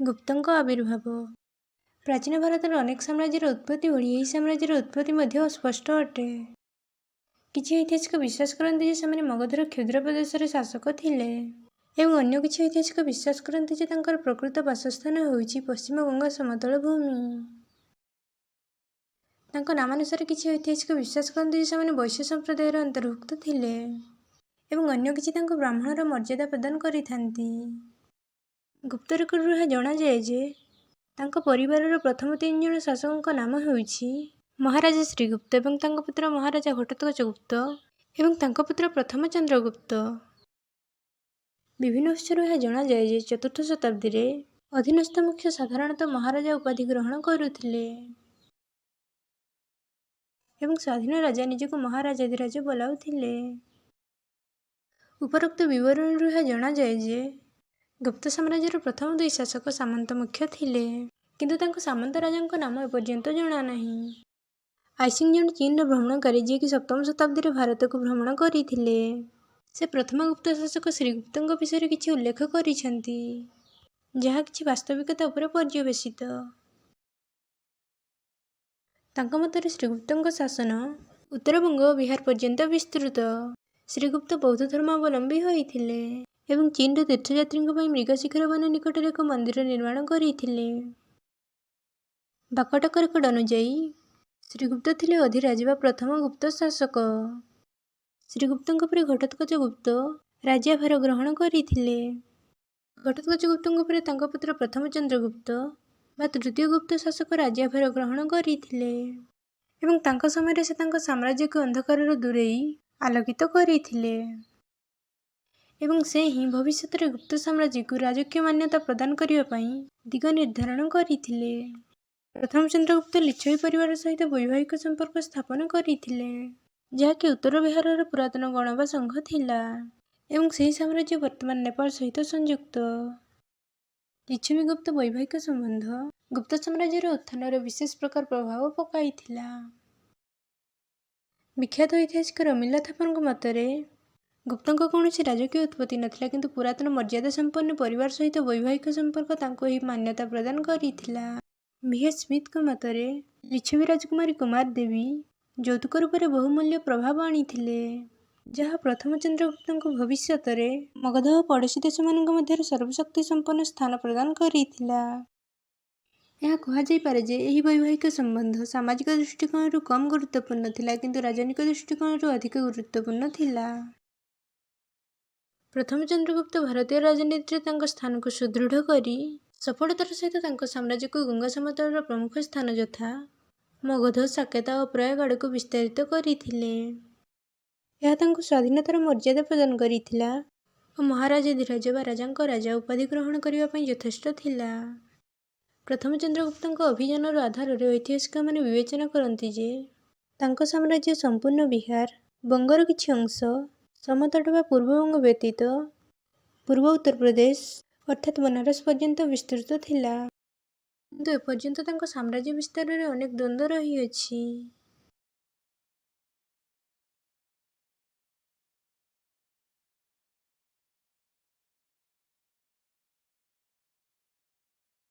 ଗୁପ୍ତଙ୍କ ଆବିର୍ଭାବ। ପ୍ରାଚୀନ ଭାରତର ଅନେକ ସାମ୍ରାଜ୍ୟର ଉତ୍ପତ୍ତି ଭଳି ଏହି ସାମ୍ରାଜ୍ୟର ଉତ୍ପତ୍ତି ମଧ୍ୟ ଅସ୍ପଷ୍ଟ ଅଟେ। କିଛି ଐତିହାସିକ ବିଶ୍ୱାସ କରନ୍ତି ଯେ ସେମାନେ ମଗଧର କ୍ଷୁଦ୍ର ପ୍ରଦେଶରେ ଶାସକ ଥିଲେ ଏବଂ ଅନ୍ୟ କିଛି ଐତିହାସିକ ବିଶ୍ୱାସ କରନ୍ତି ଯେ ତାଙ୍କର ପ୍ରକୃତ ବାସସ୍ଥାନ ହେଉଛି ପଶ୍ଚିମ ଗଙ୍ଗା ସମତଳ ଭୂମି। ତାଙ୍କ ନାମାନୁସାରେ କିଛି ଐତିହାସିକ ବିଶ୍ୱାସ କରନ୍ତି ଯେ ସେମାନେ ବୈଶ୍ୟ ସମ୍ପ୍ରଦାୟର ଅନ୍ତର୍ଭୁକ୍ତ ଥିଲେ ଏବଂ ଅନ୍ୟ କିଛି ତାଙ୍କୁ ବ୍ରାହ୍ମଣର ମର୍ଯ୍ୟାଦା ପ୍ରଦାନ କରିଥାନ୍ତି। ଗୁପ୍ତ ରେକର୍ଡରୁ ଏହା ଜଣାଯାଏ ଯେ ତାଙ୍କ ପରିବାରର ପ୍ରଥମ ତିନିଜଣ ଶାସକଙ୍କ ନାମ ହେଉଛି ମହାରାଜା ଶ୍ରୀଗୁପ୍ତ ଏବଂ ତାଙ୍କ ପୁତ୍ର ମହାରାଜା ଘଟୋତ୍କଚ ଗୁପ୍ତ ଏବଂ ତାଙ୍କ ପୁତ୍ର ପ୍ରଥମ ଚନ୍ଦ୍ରଗୁପ୍ତ। ବିଭିନ୍ନ ଉତ୍ସରୁ ଏହା ଜଣାଯାଏ ଯେ ଚତୁର୍ଥ ଶତାବ୍ଦୀରେ ଅଧୀନସ୍ଥ ମୁଖ୍ୟ ସାଧାରଣତଃ ମହାରାଜା ଉପାଧି ଗ୍ରହଣ କରୁଥିଲେ ଏବଂ ସ୍ୱାଧୀନ ରାଜା ନିଜକୁ ମହାରାଜାଧିରାଜ ବୋଲାଉଥିଲେ। ଉପରୋକ୍ତ ବିବରଣୀରୁ ଏହା ଜଣାଯାଏ ଯେ ଗୁପ୍ତ ସାମ୍ରାଜ୍ୟର ପ୍ରଥମ ଦୁଇ ଶାସକ ସାମନ୍ତ ମୁଖ୍ୟ ଥିଲେ, କିନ୍ତୁ ତାଙ୍କ ସାମନ୍ତ ରାଜାଙ୍କ ନାମ ଏପର୍ଯ୍ୟନ୍ତ ଜଣାନାହିଁ। ଆଇସିଂ ଜଣେ ଚୀନର ଭ୍ରମଣକାରୀ, ଯିଏକି ସପ୍ତମ ଶତାବ୍ଦୀରେ ଭାରତକୁ ଭ୍ରମଣ କରିଥିଲେ। ସେ ପ୍ରଥମ ଗୁପ୍ତ ଶାସକ ଶ୍ରୀଗୁପ୍ତଙ୍କ ବିଷୟରେ କିଛି ଉଲ୍ଲେଖ କରିଛନ୍ତି, ଯାହା କିଛି ବାସ୍ତବିକତା ଉପରେ ପର୍ଯ୍ୟବସିତ। ତାଙ୍କ ମତରେ ଶ୍ରୀଗୁପ୍ତଙ୍କ ଶାସନ ଉତ୍ତରବଙ୍ଗ ଓ ବିହାର ପର୍ଯ୍ୟନ୍ତ ବିସ୍ତୃତ। ଶ୍ରୀଗୁପ୍ତ ବୌଦ୍ଧ ଧର୍ମାବଲମ୍ବୀ ହୋଇଥିଲେ ଏବଂ ଚୀନର ତୀର୍ଥଯାତ୍ରୀଙ୍କ ପାଇଁ ମୃଗଶିଖର ବନ ନିକଟରେ ଏକ ମନ୍ଦିର ନିର୍ମାଣ କରିଥିଲେ। ବାକଟକ ରେକର୍ଡ ଅନୁଯାୟୀ ଶ୍ରୀଗୁପ୍ତ ଥିଲେ ଅଧିରାଜ ବା ପ୍ରଥମ ଗୁପ୍ତ ଶାସକ। ଶ୍ରୀଗୁପ୍ତଙ୍କ ପରେ ଘଟୋତ୍କଚ ଗୁପ୍ତ ରାଜ୍ୟଭାର ଗ୍ରହଣ କରିଥିଲେ। ଘଟୋତ୍କଚ ଗୁପ୍ତଙ୍କ ପରେ ତାଙ୍କ ପୁତ୍ର ପ୍ରଥମ ଚନ୍ଦ୍ରଗୁପ୍ତ ବା ତୃତୀୟ ଗୁପ୍ତ ଶାସକ ରାଜ୍ୟଭାର ଗ୍ରହଣ କରିଥିଲେ ଏବଂ ତାଙ୍କ ସମୟରେ ସେ ତାଙ୍କ ସାମ୍ରାଜ୍ୟକୁ ଅନ୍ଧକାରରୁ ଦୂରେଇ ଆଲୋକିତ କରିଥିଲେ ଏବଂ ସେ ହିଁ ଭବିଷ୍ୟତରେ ଗୁପ୍ତ ସାମ୍ରାଜ୍ୟକୁ ରାଜକୀୟ ମାନ୍ୟତା ପ୍ରଦାନ କରିବା ପାଇଁ ଦିଗ ନିର୍ଦ୍ଧାରଣ କରିଥିଲେ। ପ୍ରଥମ ଚନ୍ଦ୍ରଗୁପ୍ତ ଲିଚ୍ଛବୀ ପରିବାର ସହିତ ବୈବାହିକ ସମ୍ପର୍କ ସ୍ଥାପନ କରିଥିଲେ, ଯାହାକି ଉତ୍ତର ବିହାରର ପୁରାତନ ଗଣ ବା ସଂଘ ଥିଲା ଏବଂ ସେହି ସାମ୍ରାଜ୍ୟ ବର୍ତ୍ତମାନ ନେପାଳ ସହିତ ସଂଯୁକ୍ତ। ଲିଚ୍ଛବୀ ଗୁପ୍ତ ବୈବାହିକ ସମ୍ବନ୍ଧ ଗୁପ୍ତ ସାମ୍ରାଜ୍ୟର ଉତ୍ଥାନରେ ବିଶେଷ ପ୍ରକାର ପ୍ରଭାବ ପକାଇଥିଲା। ବିଖ୍ୟାତ ଐତିହାସିକ ରମିଲା ଥାପରଙ୍କ ମତରେ ଗୁପ୍ତଙ୍କ କୌଣସି ରାଜକୀୟ ଉତ୍ପତ୍ତି ନଥିଲା, କିନ୍ତୁ ପୁରାତନ ମର୍ଯ୍ୟାଦା ସମ୍ପନ୍ନ ପରିବାର ସହିତ ବୈବାହିକ ସମ୍ପର୍କ ତାଙ୍କୁ ଏହି ମାନ୍ୟତା ପ୍ରଦାନ କରିଥିଲା। ଭି ଏସ୍ ସ୍ମିଥଙ୍କ ମତରେ ଲିଚ୍ଛବୀ ରାଜକୁମାରୀ କୁମାର ଦେବୀ ଯୌତୁକ ରୂପରେ ବହୁମୂଲ୍ୟ ପ୍ରଭାବ ଆଣିଥିଲେ, ଯାହା ପ୍ରଥମ ଚନ୍ଦ୍ରଗୁପ୍ତଙ୍କୁ ଭବିଷ୍ୟତରେ ମଗଧ ଓ ପଡ଼ୋଶୀ ଦେଶମାନଙ୍କ ମଧ୍ୟରେ ସର୍ବଶକ୍ତି ସମ୍ପନ୍ନ ସ୍ଥାନ ପ୍ରଦାନ କରିଥିଲା। ଏହା କୁହାଯାଇପାରେ ଯେ ଏହି ବୈବାହିକ ସମ୍ବନ୍ଧ ସାମାଜିକ ଦୃଷ୍ଟିକୋଣରୁ କମ୍ ଗୁରୁତ୍ୱପୂର୍ଣ୍ଣ ଥିଲା, କିନ୍ତୁ ରାଜନୈତିକ ଦୃଷ୍ଟିକୋଣରୁ ଅଧିକ ଗୁରୁତ୍ୱପୂର୍ଣ୍ଣ ଥିଲା। ପ୍ରଥମ ଚନ୍ଦ୍ରଗୁପ୍ତ ଭାରତୀୟ ରାଜନୀତିରେ ତାଙ୍କ ସ୍ଥାନକୁ ସୁଦୃଢ଼ କରି ସଫଳତାର ସହିତ ତାଙ୍କ ସାମ୍ରାଜ୍ୟକୁ ଗଙ୍ଗା ସମତଳର ପ୍ରମୁଖ ସ୍ଥାନ ଯଥା ମଗଧ, ସାକେତ ଓ ପ୍ରୟାଗ ଆଡ଼କୁ ବିସ୍ତାରିତ କରିଥିଲେ। ଏହା ତାଙ୍କୁ ସ୍ୱାଧୀନତାର ମର୍ଯ୍ୟାଦା ପ୍ରଦାନ କରିଥିଲା ଓ ମହାରାଜାଧିରାଜ ବା ରାଜାଙ୍କ ରାଜା ଉପାଧି ଗ୍ରହଣ କରିବା ପାଇଁ ଯଥେଷ୍ଟ ଥିଲା। ପ୍ରଥମ ଚନ୍ଦ୍ରଗୁପ୍ତଙ୍କ ଅଭିଯାନର ଆଧାରରେ ଐତିହାସିକମାନେ ବିବେଚନା କରନ୍ତି ଯେ ତାଙ୍କ ସାମ୍ରାଜ୍ୟ ସମ୍ପୂର୍ଣ୍ଣ ବିହାର, ବଙ୍ଗର କିଛି ଅଂଶ, ସମତଟ ବା ପୂର୍ବବଙ୍ଗ ବ୍ୟତୀତ ପୂର୍ବ ଉତ୍ତରପ୍ରଦେଶ ଅର୍ଥାତ୍ ବନାରସ ପର୍ଯ୍ୟନ୍ତ ବିସ୍ତୃତ ଥିଲା। କିନ୍ତୁ ଏପର୍ଯ୍ୟନ୍ତ ତାଙ୍କ ସାମ୍ରାଜ୍ୟ ବିସ୍ତାରରେ ଅନେକ ଦ୍ୱନ୍ଦ୍ୱ ରହିଅଛି।